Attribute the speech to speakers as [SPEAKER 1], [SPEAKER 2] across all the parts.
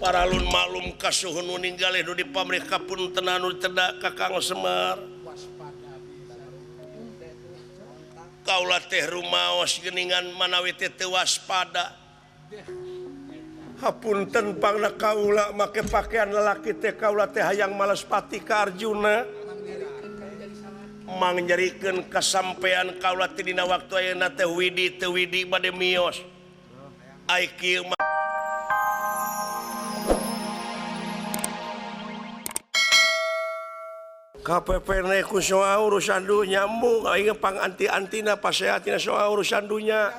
[SPEAKER 1] Paralun maklum kasuhun nu ninggalih nu dipamrih kapuntenan nu teda Kakang Semar. Kaula teh rumaos geuningan manawi teh teu waspada. Hapunten pangna kaula make pakaian lalaki teh kaula teh hayang malespati ka Arjuna. Mangnyerikeun kasampean kaula teh dina waktu ayeuna teh widi teu widi bade mios. Ai kieu mah KPP ne ku soal urusan dunya embung aing pang anti-antina paseatina soal urusan dunya.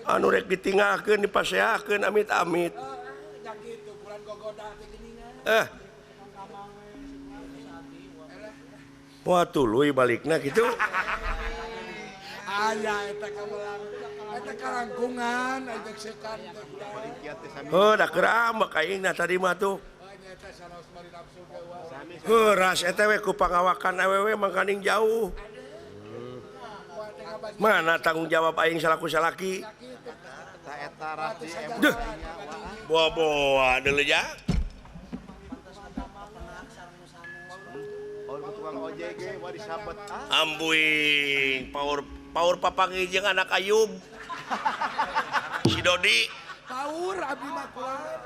[SPEAKER 1] Anu rek ditinggalkeun dipaseakeun amit-amit. Wah tuluy balikna kitu.
[SPEAKER 2] Aya eta kamelang eta karangkungan ajak sekan teh.
[SPEAKER 1] Heuh da keur ambek aingna tadi mah tuh. Heuh ras eta we ku pangawakan awewe mangkaning jauh. Mana tanggung jawab aing salaku salaki? Duh. Boa-boa deuleu ja. Ambuing paur paur papanggih jeung anak Ayub. Si Dodi.
[SPEAKER 2] Paur abdi mah kuat.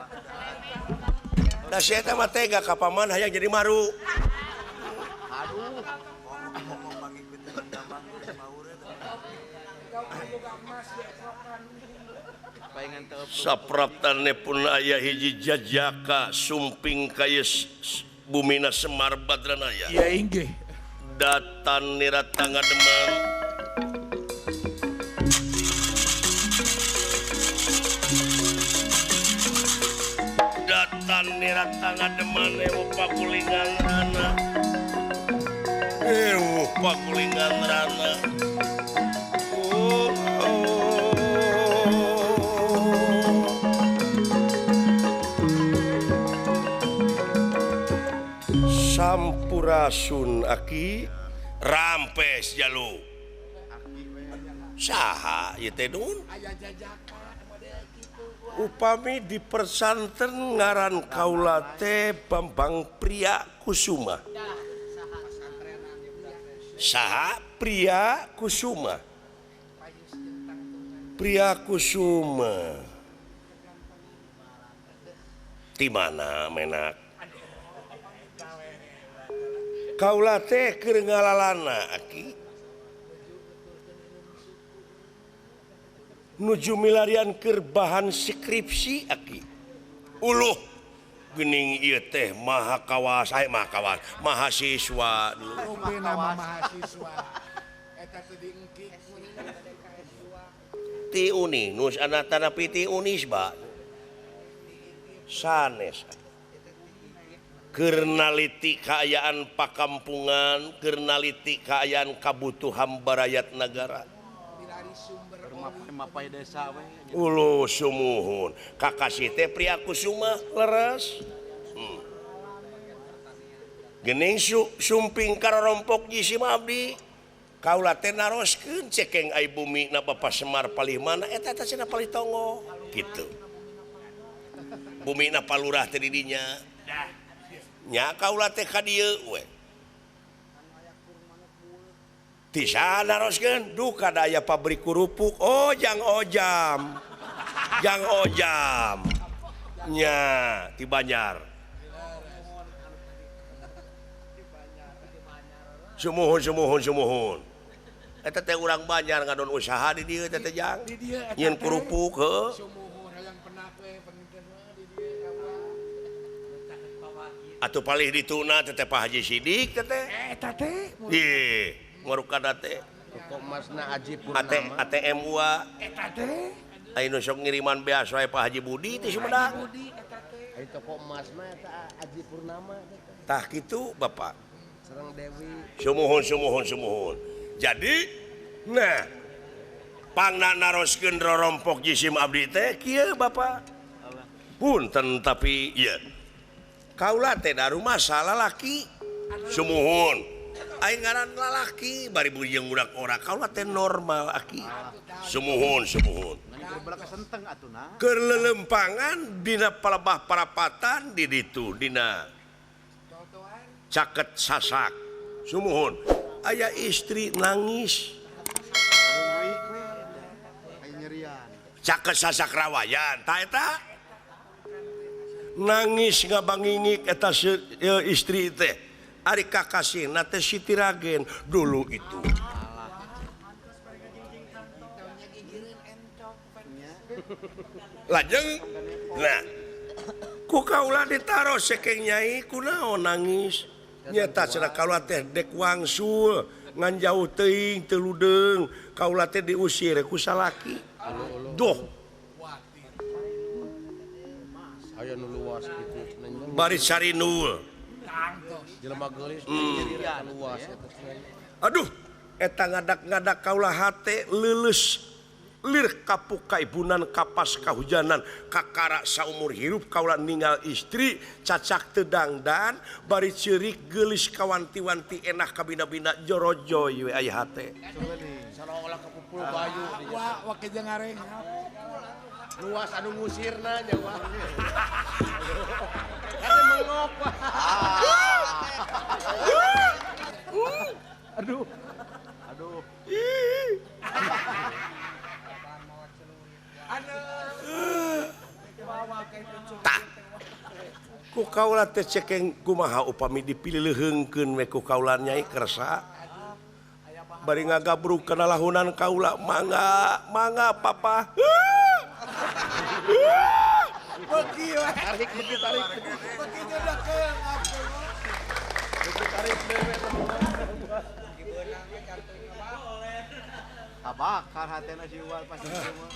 [SPEAKER 1] Da si eta mah tega ka paman hayang jadi maru.
[SPEAKER 3] Aduh.
[SPEAKER 1] Sapraptane pun aya hiji jajaka sumping ka bumina Semar Badranaya.
[SPEAKER 2] Iya inggih.
[SPEAKER 1] Datan niratanga demam. Datan niratanga demam ewu pakulingan rana. Ewu pakulingan rana. Oh, oh. Sampurasun aki rampes jalu saha ieu teh nun upami dipersanten ngaran kaula teh Bambang Pria Kusuma. Saha Pria Kusuma. Pria Kusuma di mana menak kaula teh keur ngalalana aki nuju milarian keur bahan skripsi aki uluh geuning ieu teh maha kawas aya maha kawas mahasiswa
[SPEAKER 2] nama mahasiswa eta teh diengkik
[SPEAKER 1] ti uni nus anatana ti Unisba sanes keur naliti kaayaan pakampungan, keur naliti kaayaan kabutuhan barayat nagara. Ulu sumuhun, kakasih teh Pria Kusuma leres. Gening sumping karorompok jisim abdi. Kaula teh naroskeun cekeng ai bumi na Bapak Semar palih mana eta eta cenah palih tonggoh kitu. Bumi na palurah teh di dinya. Nya kaula teh ka dieu we. Ti sana naroskeun duka da aya pabrik kerupuk. Oh jang ojam. Jang ojam. Nya ti Banjar. Sumuhun sumuhun sumuhun. Eta teh urang Banjar ngadon usaha di dieu teh jang. Nyieun kerupuk heuh. Atuh palih dituna teh Pak Haji Sidik teh teh.
[SPEAKER 2] Eta teh.
[SPEAKER 1] Ih, ngarukana teh.
[SPEAKER 3] Toko emasna Haji Purnama.
[SPEAKER 1] ATM wa.
[SPEAKER 2] Eta teh.
[SPEAKER 1] Aya nu sok ngiriman beas wae Pak Haji Budi teh Sumedang.
[SPEAKER 2] Budi eta teh.
[SPEAKER 3] Aya toko emasna eta Haji Purnama teh.
[SPEAKER 1] Tah kitu Bapak.
[SPEAKER 3] Sareng Dewi.
[SPEAKER 1] Sumuhun sumuhun sumuhun. Jadi nah pangna naroskeun rorompok jisim abdi teh kieu Bapak. Punten tapi ieu. Kaula teh da rumah salah laki sumuhun. Aing ngaran lalaki bari jeung budak ora kaula teh normal aki. Sumuhun sumuhun. Keur lelempangan dina palebah parapatan di ditu dina caket sasak. Sumuhun aya istri nangis. Caket sasak rawayan ta eta nangis ngabangingik eta istri teh. Ari kakasihna teh Siti Ragen dulu itu. Lajeng nah ku kaula ditaros sekeng nyai kunaon nangis nyata cenah kaula teh dek wangsul ngan jauh teuing teu ludeung kaula teh diusir ku salaki. Duh
[SPEAKER 3] aya nu luas kitu
[SPEAKER 1] bari sarinul
[SPEAKER 3] jelema geulis nyerian luas eta.
[SPEAKER 1] Aduh eta ngadak-ngadak kaula hate leuleus lir kapuk kaibunan kapas kahujanan kakara saumur hirup kaula ninggal istri cacak teu dangdan bari ceurik geulis kawanti-wanti enak kabina-bina jorojoy we aya hate.
[SPEAKER 3] Salah-olah kapupul bayu
[SPEAKER 2] wah wake jeung ngareng
[SPEAKER 3] luas anu ngusirna nya wah. Kade mengok wah. Aduh. Aduh.
[SPEAKER 1] Tah. Ku kaula teh cekeng kumaha upami dipileuheungkeun we ku kaula nyai kersa. Bari ngagabruk kana lahunan kaula mangga mangga papa.
[SPEAKER 2] Beki we.
[SPEAKER 3] Tarik beki tarik.
[SPEAKER 2] Beki nyedekeun
[SPEAKER 3] beki tarik dewe.
[SPEAKER 4] Kabakar hatena si Uwal pasti semua.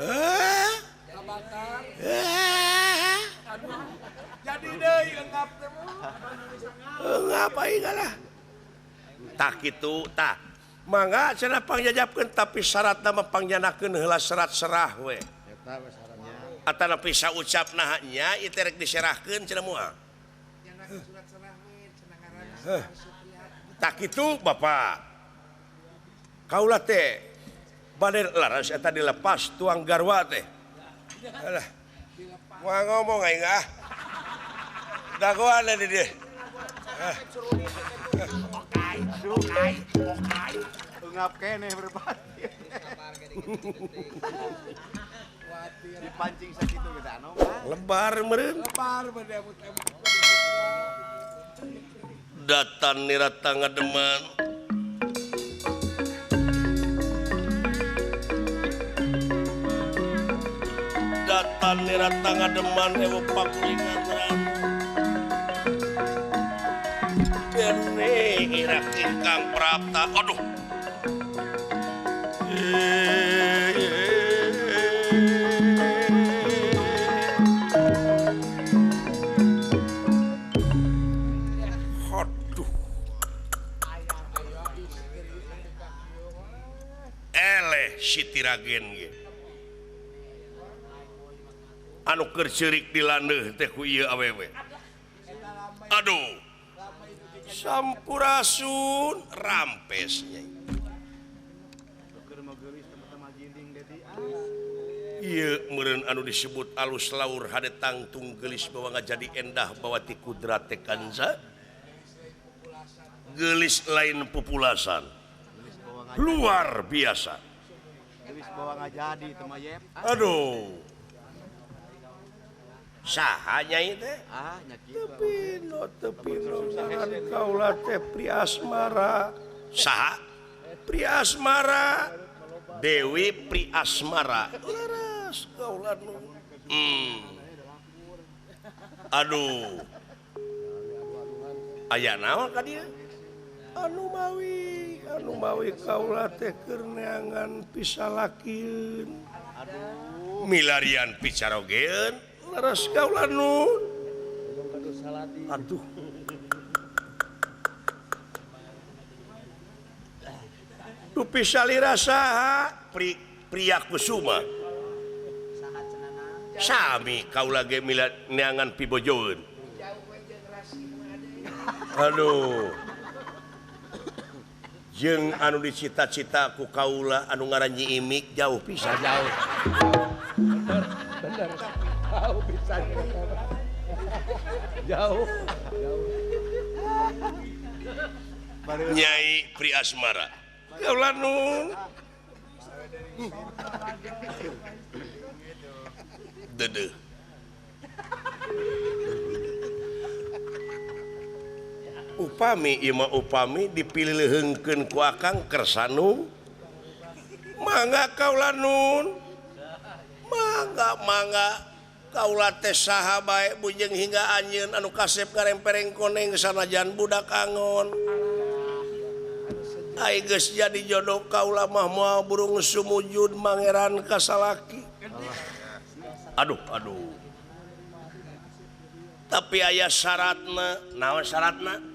[SPEAKER 1] Heh.
[SPEAKER 2] Kabakar. Aduh. Jadi deui engap teh.
[SPEAKER 1] Engap aing lah. Tah kitu tah. Mangga cenah pangjajabkeun tapi syaratna mah pangjanakeun heula serat serah we.
[SPEAKER 3] Eta we syaratna.
[SPEAKER 1] Atanapi saucap naha nya ieu teh rek diserahkeun cenah moal.
[SPEAKER 2] Nyanakeun surat serah we cenah ngaran.
[SPEAKER 1] Tah kitu Bapak. Kaula teh bade laras eta dilepas tuang garwa teh. Alah. Moal ngomong aing ah. Dagoan di dieu.
[SPEAKER 4] Okai, okai. Engap keneh berbati. Dipancing sakitu kita anu.
[SPEAKER 1] Lebar meureun.
[SPEAKER 2] Lebar bade.
[SPEAKER 1] Datan nirata ngademan. Datan nirata ngademan ewo pakulingan dene ira ingkang prapta. Aduh. Aduh. Eleh Siti Ragen ge. Anu keur ceurik di landeuh teh ku ieu awewe. Aduh. Sampurasun rampes nyai. Ieu meureun anu disebut alus laur hade tangtung geulis bawa ngajadi endah bawa ti kudrat teh kanza. Geulis lain pupulasan. Luar biasa.
[SPEAKER 4] Geulis bawa ngajadi teh mah yep.
[SPEAKER 1] Aduh. Saha nyai teh?
[SPEAKER 4] Ah, nya kitu.
[SPEAKER 1] Tepi no kaula teh Priasmara. Saha? Priasmara. Dewi Priasmara. Laras kaula nu. Aduh. Aya naon ka dieu? Anu mawi kaula teh keur neangan pisalakieun. Aduh. Milarian picarogeun. Laras kaula nu. Aduh. Dupi salira saha? Priya Kusuma. Sami kaula ge neangan pibojoeun. Aduh. Jeung anu dicita-cita ku kaula anu ngaran Nyi Imik jauh pisan.
[SPEAKER 3] Jauh. Bener, bener. Jauh pisan. Jauh. Jauh.
[SPEAKER 1] Nyai Pri Asmara. Kaula nun. Dedeh. Upami ima upami dipilih leheungkeun ku akang kersanu mangga kaula nun mangga mangga kaula teh saha bae bujeng hingga anjeun anu kasep karempereng koneng sanajan budak angon ai geus jadi jodoh kaula mah moal burung sumujud mangeran ka salaki. Aduh aduh tapi aya syaratna. Naon syaratna?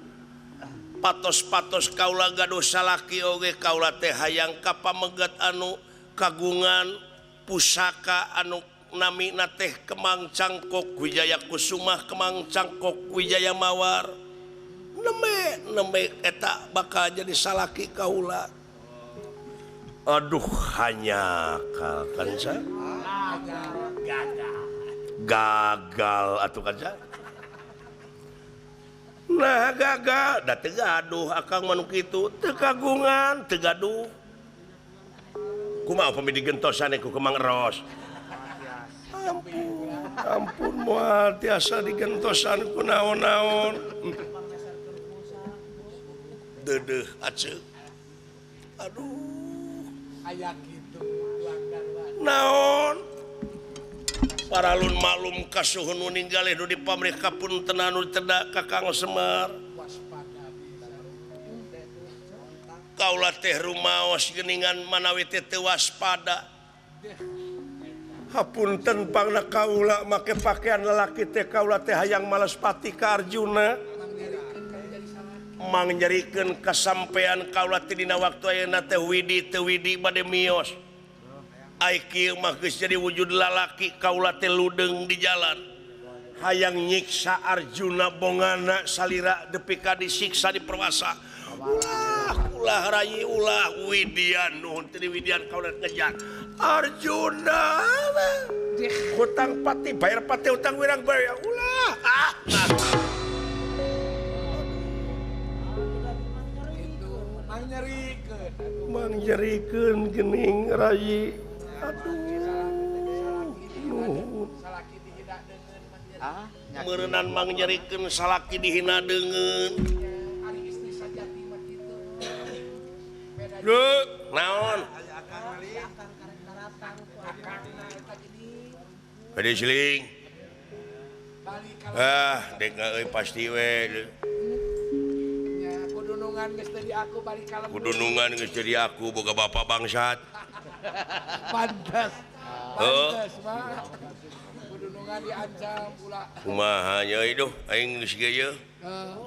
[SPEAKER 1] Patos-patos kaula gaduh salaki oge kaula teh hayang ka pamegat anu kagungan pusaka anu namina teh Kemang Cangkok Wijaya Kusumah Kemang Cangkok Wijaya Mawar nembe nembe eta bakal jadi salaki kaula. Aduh hanya kanca gagal atuh kanca. Nah gagal da teu gaduh akang mah nu kitu teu kagungan teu gaduh. Kumaha upami digentosan ku Kemang Eros. Ampun ampun moal tiasa digentosan ku naon-naon. Deudeuh aceuk. Aduh
[SPEAKER 2] aya kitu
[SPEAKER 1] naon. Paralun maklum kasuhun nu ninggalih nu dipamrih kapuntenan nu teda ka Kang Semar. Kaula teh rumaos geuningan manawi teh teu waspada. Hapunten pangna kaula make pakaian lalaki teh kaula teh hayang malespati ka Arjuna. Mangnyerikeun kasampean kaula teh dina waktu ayeuna teh widi teu widi bade mios. Ai kieu mah geus jadi wujud lalaki kaula teh ludeung di jalan. Hayang nyiksa Arjuna bongana salira depi ka disiksa di perwasa. Ulah ulah rayi ulah widian nuhun teu widian kaula ngejar. Arjuna hutang pati bayar pati hutang wirang bayar ulah ah. Mangnyerikeun geuning rayi. Aduh, nuhun. Meureunnan mangnyerikeun salaki dihina deungeun. Duh, naon? Bade siling. Ah, dek euy pasti we.
[SPEAKER 2] Kudunungan geus jadi aku balik kalem.
[SPEAKER 1] Kudunungan geus jadi aku boga bapak bangsat.
[SPEAKER 2] Pantes. Pantes mah. Kudunungan diancam pula.
[SPEAKER 1] Kumaha nya euy duh aing geus ge ye.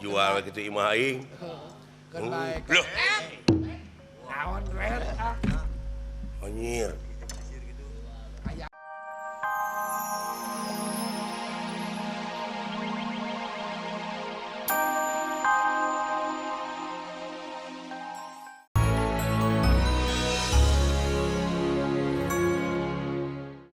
[SPEAKER 1] Jual kitu imah aing.
[SPEAKER 2] Keun bae.
[SPEAKER 1] Loh.
[SPEAKER 2] Naon rer ah.
[SPEAKER 1] Anjir.